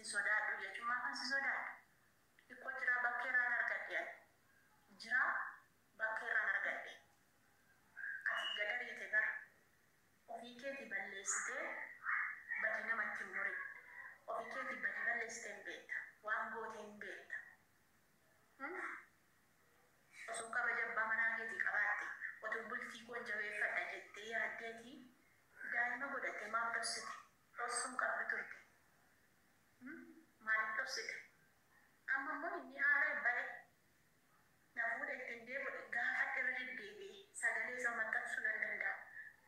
Sin sodaadhu jechuun maafan si sodaadha? Ikkoo jiraa bakkeerraan argadhe ani. Jiraa bakkeerraan argadhe. Ati gad ariite bar. Ofii keetii balleessitee badii namatti hin murin. Ofii keetii badii balleessitee hin beekta. Waan goote hin beekta. Osoo kabaja abbaa manaa keetii qabaatte, otoo bultii koon jabeeffadha jettee yaaddeetii daa'ima godhattee maaf dhossite? Dhossuu hin qabdu turte. Maaliif dhossite? Amma immoo inni aaree ba'e na fuudhe ittiin deebi'u gaafadhe irra deddeebi'ee sagalee isaa maxxansuu nan danda'a.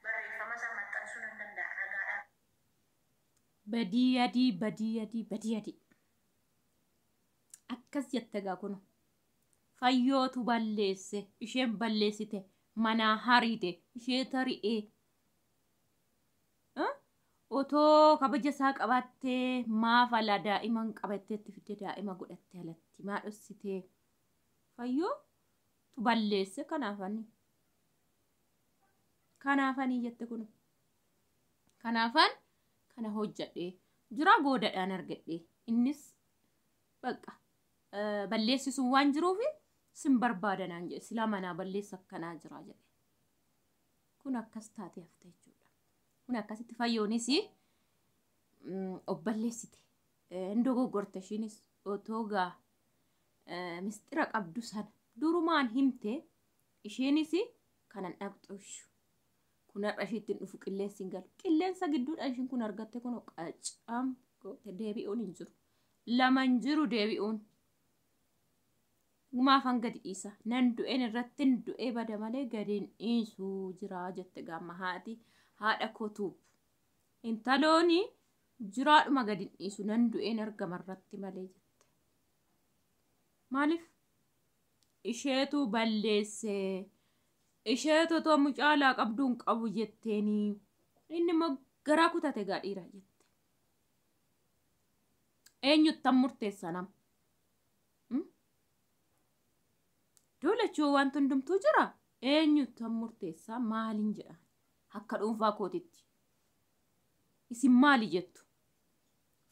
Barreeffama isaa maxxansuu nan danda'a ragaadhaan. Badii adii badii adii badii adii. Akkas jette egaa kuno. Fayyootu balleesse isheen balleessite manaa hariite ishee tari'ee. Otoo kabaja isaa qabaattee maaf alaa daa'iman qabatteetti fidde daa'ima godhatte alatti maa dhossitee fayyoo tu balleesse kanaafani. Kanaafanii jette kun. Kanaafan kana hojjadhe jira goodadhaan argadhe innis bakka balleessi sun waan jiruuf sin barbaada naan jedhe silaa manaa balleessa akkanaa jira jedhe. Kun akkas taatee hafte jechuudha. Kun akkasitti fayyoonis of balleessite. Hin dogoggorte ishiinis otoo gaa mistira qabdu sana durumaan himte isheenis kanan dhaqxu ishu. Kun har'a ishiitti hin dhufu qilleensi hin galu. Qilleensa gidduudhaan ishiin kun argatte kun qacaam goote deebi'uun hin jiru. Lama hin jiru deebi'uun. Maafan gadi dhiisa. Nan du'een irrattin du'ee bada malee gadi hin dhiisu jira jette gaamma haati haadha kotuub. Intalooni jiraadhuma gadi hin dhiisu nan du'een argama irratti malee jette. Maaliif? Isheetu balleesse. Isheetu otoo mucaalaa qabduu hin qabu jetteeni. Inni immoo garaa kutate gaa dhiira jette. Eenyuttan murteessa nama? Duulachuu wanti hundumtuu jira. Eenyuttan murteessaa maaliin jedha? Akka dhuunfaa kootitti. Isin maali jettu?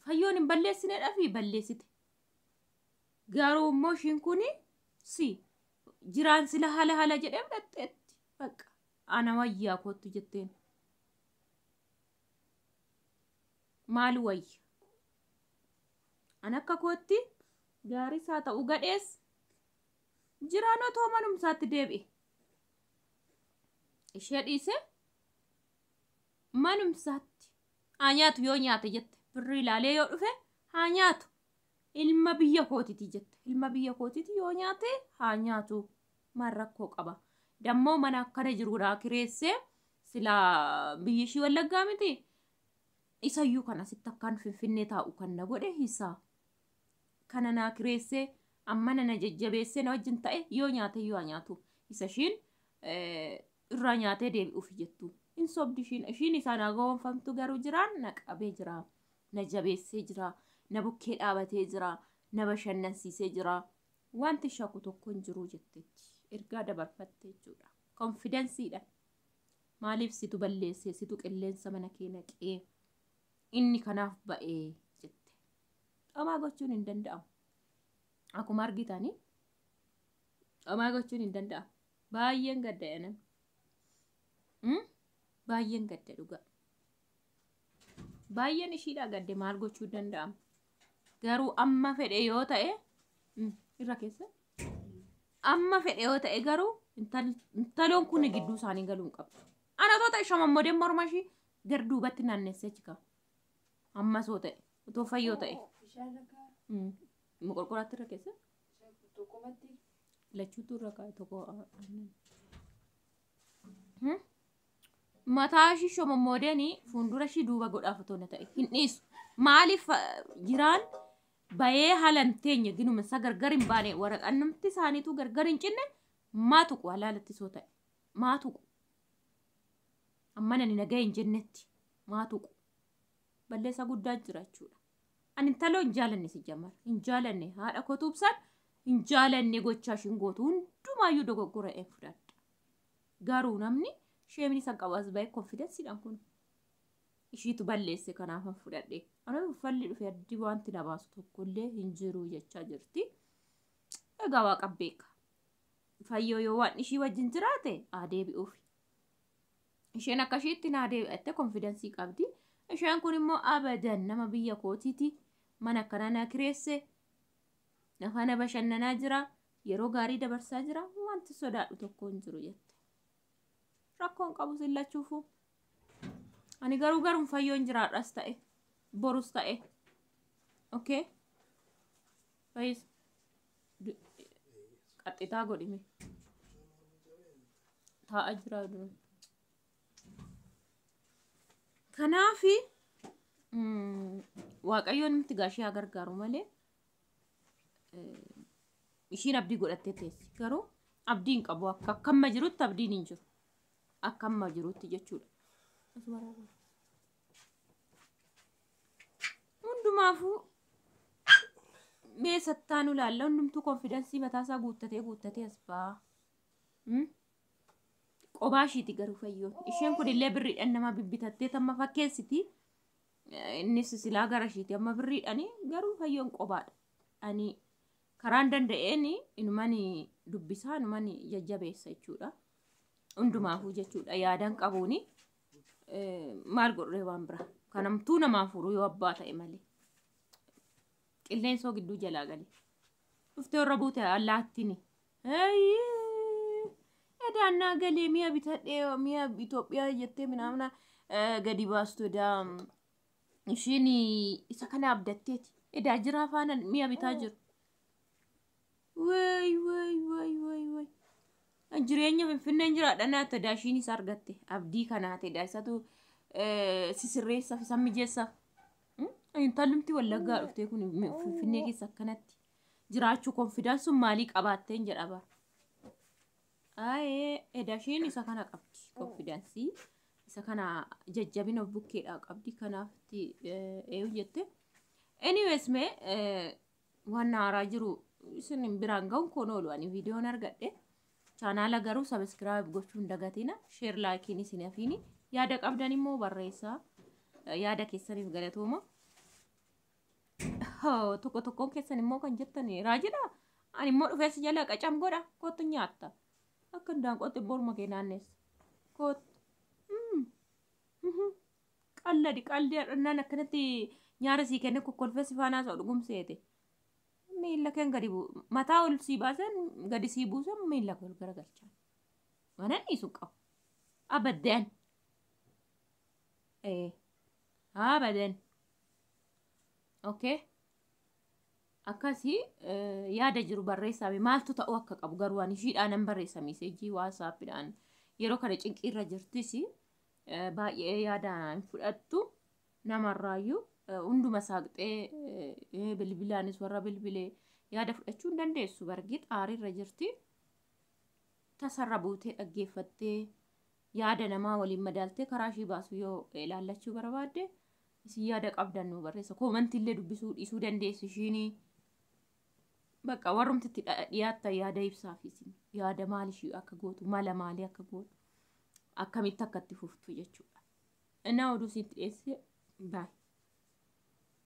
Fayyoon hin balleessineedha fi balleessite. Garuu immoo ishiin kun si jiraan sila hala hala jedhee fudhatteetti. Bakka ana wayyaa koottu jetteen. Maal wayya? An akka kootti gaaris haa ta'u gadhees jiraan otoo manumsaatti deebi'e. Ishee dhiisee manumsaatti haa nyaatu yoo nyaate jette birrii ilaalee yoo dhufe haa nyaatu. Ilma biyya kootiti jette ilma biyya kootiti yoo nyaate haa nyaatu maal rakkoo qaba. Dammoo mana akkana jiruudhaa kireessee silaa biyyi ishii wallaggaa miti. Isayyuu kan asitti akkaan finfinnee taa'u kan na godhe isaa. Kana naa kireessee ammana na jajjabeessee na wajjin ta'e yoo nyaate yoo haa nyaatu. Isa ishiin irraa nyaatee deebi'uuf jettu. Hin sobdi ishiin. Ishiin isaa naa gowwoomfamtu garuu jiraan na qabee jira. Na jabeessee jira. Na bukkee dhaabatee jira. Na bashannansiisee jira. Wanti shaku tokko hin jiru jetteetti. Ergaa dabarfatte jechuudha. Konfidensiidha. Maaliif situ balleesse situ qilleensa mana kee naqee inni kanaaf ba'ee jette. Homaa gochuun hin danda'amu. Akkuma argitanii homaa gochuun hin danda'amu. Baay'een gadda yanan. Baay'een gadda dhugaa. Baay'een ishiidhaa gadde maal gochuu danda'ama. Garuu amma fedhe yoo ta'e irra keessa amma fedhe yoo ta'e garuu intaloon kun gidduu isaanii galuu hin qabdu. Ana otoo ta'e shamammoodeen morma ishii gar duubatti naannessee jika. Ammas yoo ta'e otoo fayyoo ta'e. Moqorqoraatti irra keessa. Lachuutu irra kaa'e tokko aannan. Mataa ishii shomommoodeen fuuldura ishii duuba godhaaf otoo na ta'e hin dhiisu. Maaliif jiraan bayee haala hin teenye ginuma isaa gargar hin baane waraqannumti isaaniitu gargar hin cinne maa tuqu halaalatti soo ta'e maa tuqu. Amma nani nagaa hin jennetti maa tuqu. Balleessaa guddaa jira jechuudha. Ani intaloo hin jaalanne si jammar hin jaalanne haadha koo tuubsaan hin jaalanne gochaa ishiin gootu hundumaayyuu dogoggora een fudhadha. Garuu namni sheemni san qabu as ba'ee konfidensiidhaan kun. Ishiitu balleesse kanaafan fudhadhe. Ana falli dhufe addi wanti na baasu tokkollee hin jiru jechaa jirti. Egaa waaqa beeka. Fayyoo yoo waan ishii wajjin jiraate haa deebi'uufi. Isheen akka ishiitti naa deebi'atte confidence qabdi. Isheen kun immoo abadan nama biyya kootiiti. Mana akkanaa naa kireesse. Nafaana bashannanaa jira. Yeroo gaarii dabarsaa jira. Wanti sodaadhu tokko hin jiru jette. Rakkoon qabu sillachuufu. Ani garuu garuun fayyoon jiraadhas ta'e borus ta'e. Okay. Fayyis. Qaxxitaa godhime. Taa'aa jira dura. Kanaafi Waaqayyoon nuti gaashee haa gargaaru malee ishiin abdii godhattee teessi. Garuu abdii hin qabu akka akkamma jirutti abdiin hin jiru. Akka amma jirutti jechuudha. Hundumaafuu mee sattaanu laalla hundumtuu confidence mataasaa guuttatee guuttatee as ba'a. Qobaa ishiiti garuu fayyoon. Isheen kun illee birriidhaan nama bibbitattee tamma fakkeessiti. Innis silaa gara ishiiti amma birriidhaan garuu fayyoon qobaadha. Ani karaan danda'een inuman dubbisaa inuman jajjabeessa jechuudha. Hundumaafuu jechuudha yaadan qabuuni maal godhee waan bira. Kanamtuu namaa furu yoo abbaa ta'e malee. Qilleensoo gidduu jalaa gale. Dhuftee warra buute allaattiin. Edaannaa galee mi'a bitadhee mi'a Itoophiyaa jettee minaamna gadi baastu edaa ishiin isa kana abdatteeti. Edaa jiraa faana mi'a bitaa jiru. Wayi wayi wayi wayi wayi. Jireenya Finfinneen jiraadha naatti edaa ishiin isa argatte. Abdii kanaati edaa isatu sisirreessaaf isa mijeessaaf. Intallumti Wallaggaa dhuftee kun Finfinnee keessa akkanatti jiraachuu confidence uun maalii qabaatteen jedha bara. Ayee edaa isheen isa kana qabdi confidence isa kana jajjabina of bukkeedhaa qabdi kanaafti eeyu jette. Anyways mee waan haaraa jiru isin biraan ga'uun koon oolu ani viidiyoon argadhe. Chaanaala garuu subscribe gochuu hin dagatina. Share like iin isin hafiini. Yaada qabdan immoo barreessaa. Yaada keessaniif galatooma. Tokko tokkoon keessan immoo kan jettan raajidha. Ani immoo dhufee si jala qacam godha. Kootu nyaatta. Akka indaanqootti morma kee naanneessa. Kootu. Qalladi qaldi dhannaan akkanatti nyaara sii kenne kokkolfee si faanaa sa'u dhugumseete. Miila keen gadi bu'u. Mataa ol sii baasan gadi sii buusan miila kee ol garagalchan. Waan dhiisu qabu. Abadan. Abadan. Okay. Akkasii yaada jiru barreessame maaltu ta'uu akka qabu garuu ani ishiidhaan nan barreessa message WhatsAppiidhaan yeroo kana cinqiirra jirtis baay'ee yaada hin fudhattu namarraayyuu hunduma saaqxee bilbilaanis warra bilbilee yaada fudhachuu hin dandeessu bargit aariirra jirti tasarra buutee dhaggeeffattee yaada namaa waliin madaaltee karaa ishii baasu yoo ilaallachuu barbaadde isin yaada qabdan nu barreessa comment illee dubbisuu dhiisuu dandeessu ishiinii. Bakka warrumti itti dhiyaattan yaada ibsaaf isin yaada maal ishii akka gootu mala maalii akka gootu akkamitti akka itti fuftu jechuudha. Innaa oduu isitti dhiyeesse baay'ee.